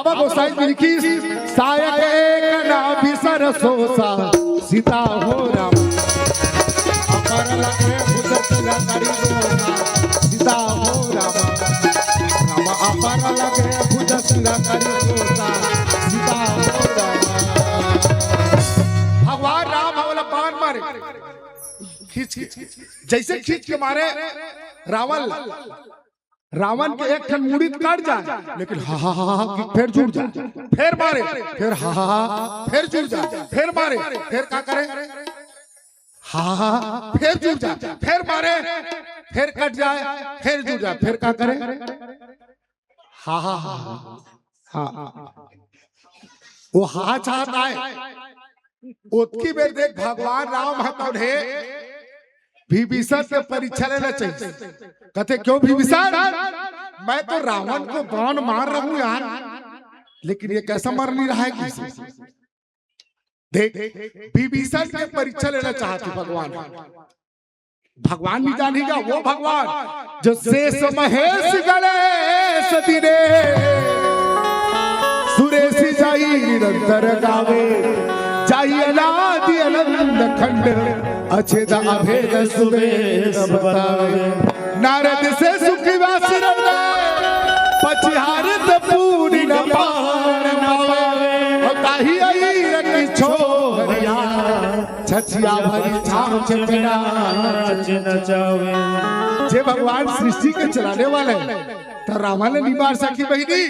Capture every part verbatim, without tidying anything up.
गोसाई जी लिखिस, सायक एक ना बिसरसो सा सीता हो राम। अपर लगे भुजसिला करी दोसा सीता हो राम। राम अपर लगे भुजसिला करी दोसा सीता हो राम। भगवान राम ह ओला बाण मारे, खींच के, जैसे खींच के मारे रावण ला, रावण के एक ठन मुड़ी कट जाए, लेकिन हा हा हा हा कि फेर जुड़ जाए, फेर मारे, फेर हा हा हा, फेर जुड़ जाए, फेर मारे, फेर का करे, हा हा हा, फेर जुड़ जाए, फेर मारे, फेर कट जाए, फेर जुड़ जाए, फेर का करे, हा हा हा हा। वो हा चाहत आय। ओतकी बेर देख, भगवान राम ह तोर हे, विभीषण के परीक्षा लेना चाहिए। कहते, क्यों विभीषण, मैं तो रावण को बाण मार रहा हूं यार, लेकिन ये कैसा मर नहीं रहा है किसी। देख, विभीषण के परीक्षा लेना चाहते भगवान। भगवान नहीं जानेगा, वो भगवान जो शेष महेश गणेश दिने सुरेश जाई निरंतर गावे, जाई अनादि अनंत खंड अछेद अभेद सुबेद बतावे। नारद से सुखी वासी रंग पचिहारत पूरी न पार पावे। और ताही आई रंग छोहरिया छछिया भरी छाछ में नाच नचावे। जे भगवान सृष्टि के चलाने वाले हैं, तो रावण ला नहीं मार सकी बहिनी,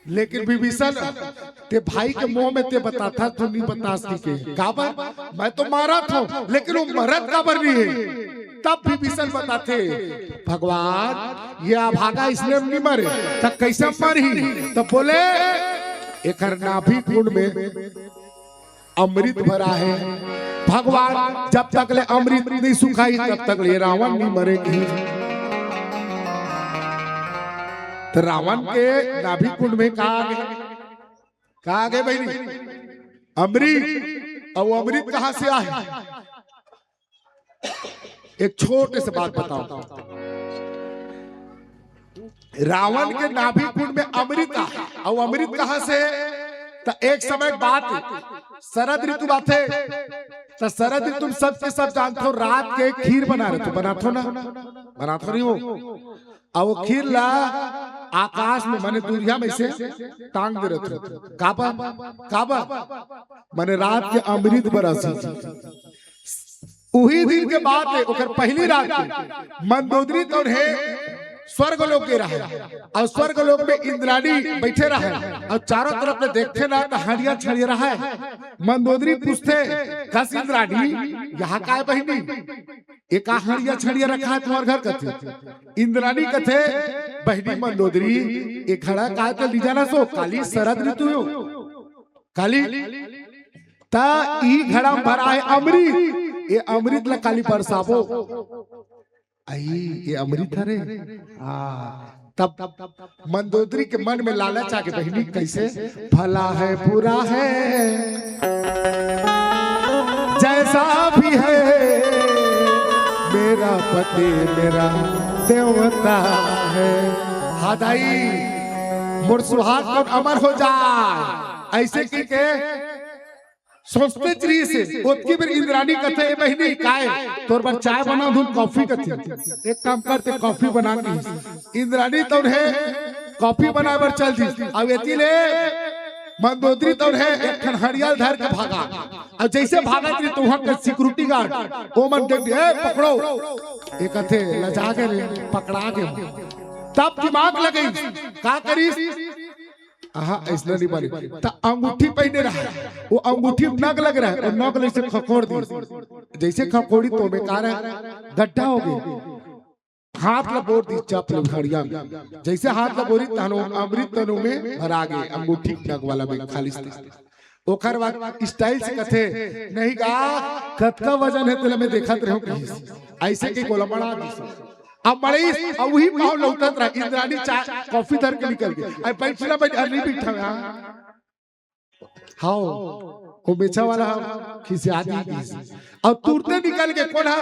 लेकिन विभीषण ते भाई के मुंह में ते बताथा तो नहीं बता सकी के। काबर? मैं तो मारत हूं, लेकिन वो मरत काबर नहीं है? तब विभीषण बताथे, भगवान, ये अभागा इसने नहीं मरे, त कैसे मरही? तो बोले, एकर नाभि कुंड में अमृत भरा है। भगवान जब तक ले अमृत नहीं सुखाही, तब तक ले रावण नहीं मरेगी। तो रावण के नाभि कुंड में का आगे, का आगे बहिनी? अमृत। और वो अमृत कहां से आए? एक छोटे से बात बताओ, रावण के नाभि कुंड में अमृत आहे, और अमृत कहां से? तो एक समय बात, शरद ऋतु आथे, तो शरद ऋतु में सबके सब जानथो, रात के खीर बना रहे थे, बनाथो ना, बनाथो नहीं वो, और वो खीर ला आकाश में, माने दुरिहा में से टांग दे रहे थे। काबर? काबर? माने रात के अमृत बरस। उही दिन के बात है, ओकर पहली रात के मंदोदरी तौन हे स्वर्ग लोक के रहे, और स्वर्ग लोक में इंद्राणी बैठे रहे, और चारों तरफ में देखते ना तो हड़िया छड़िया रहे। मंदोदरी पूछते, कस इंद्राणी, यहाँ काय बहिनी? ये का हड़िया छड़िया रखा है तुम्हारे घर? कथे इंद्राणी, कथे बहिनी मंदोदरी, ये घड़ा काय तो ली जाना सो, काली शरद ऋतु हो, काली ता ई घड़ा में भरा है अमृत, ये अमृत ला काली बरसाबो। आई, ये अमृत हरे। हाँ, तब मंदोदरी के मन में लालच आके बहिनी कैसे, भला है बुरा है जैसा भी है, मेरा पति मेरा देवता है। हाँ दाई, मोर सुहाग तो अमर हो जाए, ऐसे की के सोचते रहिस। ओतकी बेर इंद्राणी कथे, ए बहिनी, काय तोर बर चाय बना दूं, कॉफी कथे? एक काम करते, कॉफी बना के। इंद्राणी तौन हे कॉफी बनाए बर चल दिस। अब एती ले मंदोदरी तौन हे एक ठन हड़िया ल धर के भागा। अब जैसे भागत रही तो वहां के सिक्योरिटी गार्ड ओमन देख, ए पकड़ो, ये कथे लजा के रे, पकड़ा के। तब दिमाग लगे, का करिस? आहा, ऐसना नहीं बने। त अंगूठी पहने रहा, वो अंगूठी नग लग रहा है, वो नग ले से खकोड़ दी, जैसे खकोड़ी तो में का रहा, गड्ढा हो गई। हाथ ला बोर दी चप ले हड़िया में, जैसे हाथ ला बोरी तहनो अमृत तनो में भरा गए, अंगूठी नग वाला में खाली से। ओकर बाद स्टाइल से कथे, नहीं गा, कतका वजन है तेला मैं देखत रहूं कहीं से। ऐसे के गोला बना दी। अब मरीज, अब वही पाँव लौटत रहा, इंद्राणी चाय, कॉफी धर के निकल गई। अब बैठ ना बैठ, अरे नहीं बैठा हुआ। हाँ, वो बेचा वाला हम खिसिया दी। अब तुरते निकल के कौन है?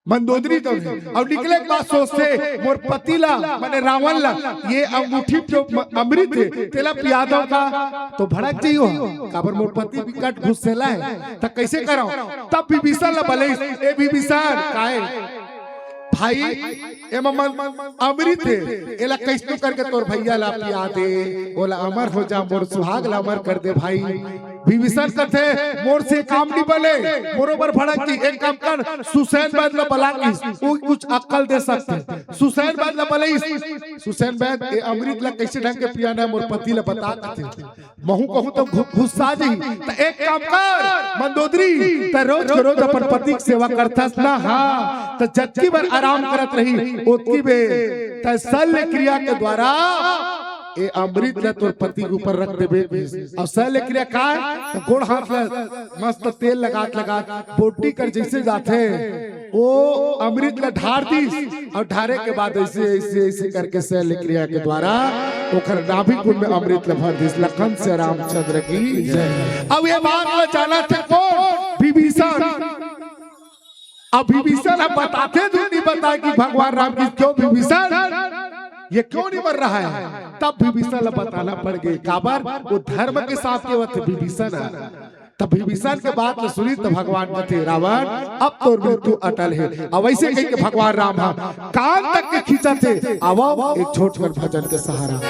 मंदोदरी तो हे। अउ निकले के बाद सोचथे, मोर पति ला, माने रावण ला, ये अंगूठी जो म-, अमृत हे, तेला पिया दो का, तो भड़क जइयो। काबर मोर पति बिकट गुस्सेला हे, त कइसे करव? तब विभीषण ला बलइस, ए विभीषण, काय? भाई, एमा मन अमृत हे, एला कइसनो करके तोर भैया ला पिया दे, ओला अमर हो जा, मोर सुहाग ला अमर कर दे भाई। विभीषण कथे, मोर से काम नहीं बने, मोरो बर भड़क जी, एक काम कर, सुसैन वैद ला बला किस, वो कुछ अक्कल दे सकथे। सुसैन वैद ला बलइस, सुसैन वैद, ए अमृत ला कइसे ढंग के पियाना हे, मोर पति ला बता कथे। महूं कहूं त घु-, गुस्सा जही। त एक काम कर, मंदोदरी, त रोज के रोज अपन पति के सेवा करथस ना, हां, त जतकी बार आराम करत रही, ओतकी बेर त शल्य क्रिया के द्वारा ए अमृत ला तोर पति के ऊपर रख देबे। अउ शल्य क्रिया का हे? त गोड़ हाथ ला मस्त तेल लगात लगात बोटी कर जइसे जाथे, ओ अमृत ला ढार दिस, अउ ढारे के बाद अइसे, अइसे, अइसे करके शल्य क्रिया के द्वारा ओकर नाभि कुंड में अमृत ला भर दिस। लखन सिया रामचंद्र की जय। अब ये बात ला जानथे कोन? विभीषण। अब विभीषण ह बताथे धुन नहीं बताय कि भगवान राम की, क्यों विभीषण, ये क्यों नहीं मर रहा है? तब विभीषण ला बताना पड़ गे, काबर वो धर्म के साथ के वत विभीषण हे। तब विभीषण के बात ल सुनिस त भगवान कथे, रावण, अब तोर मृत्यु अटल हे। अब अइसे कहिके भगवान राम ह कान तक के खींचथे, आवव एक छोट कर भजन के सहारा।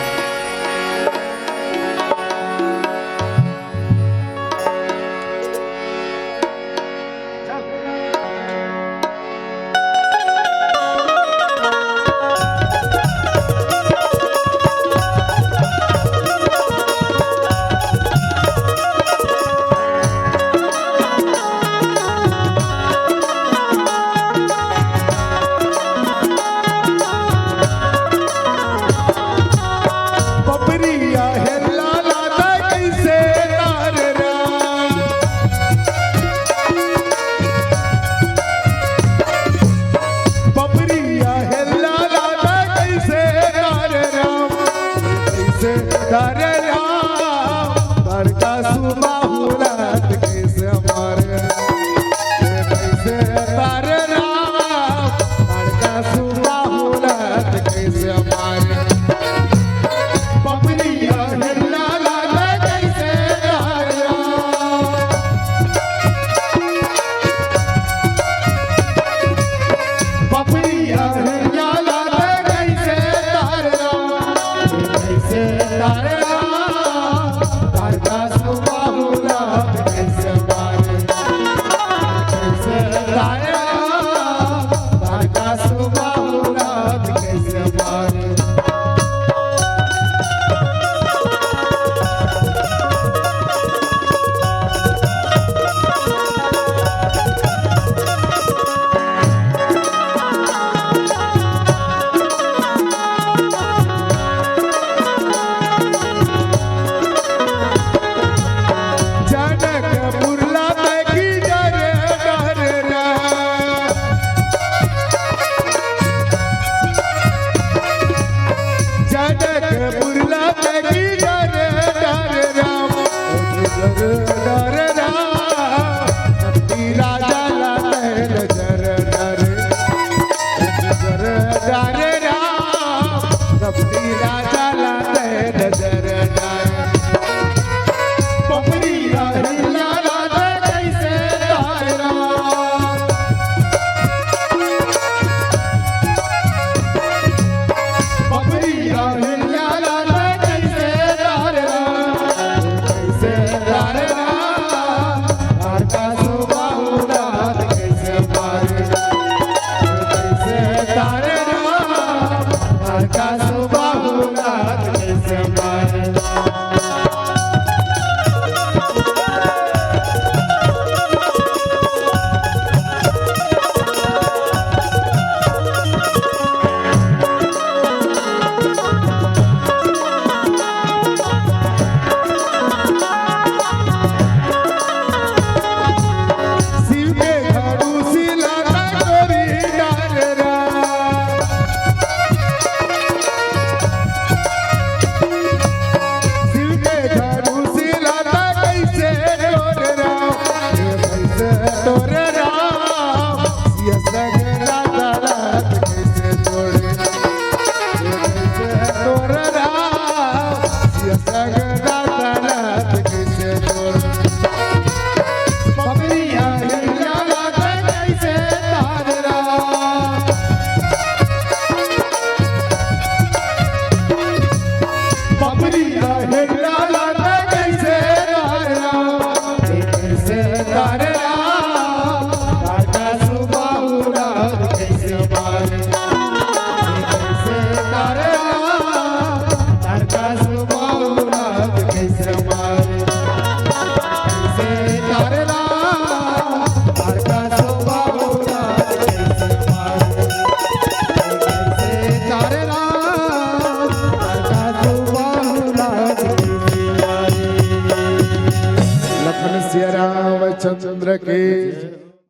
रामचंद्र की।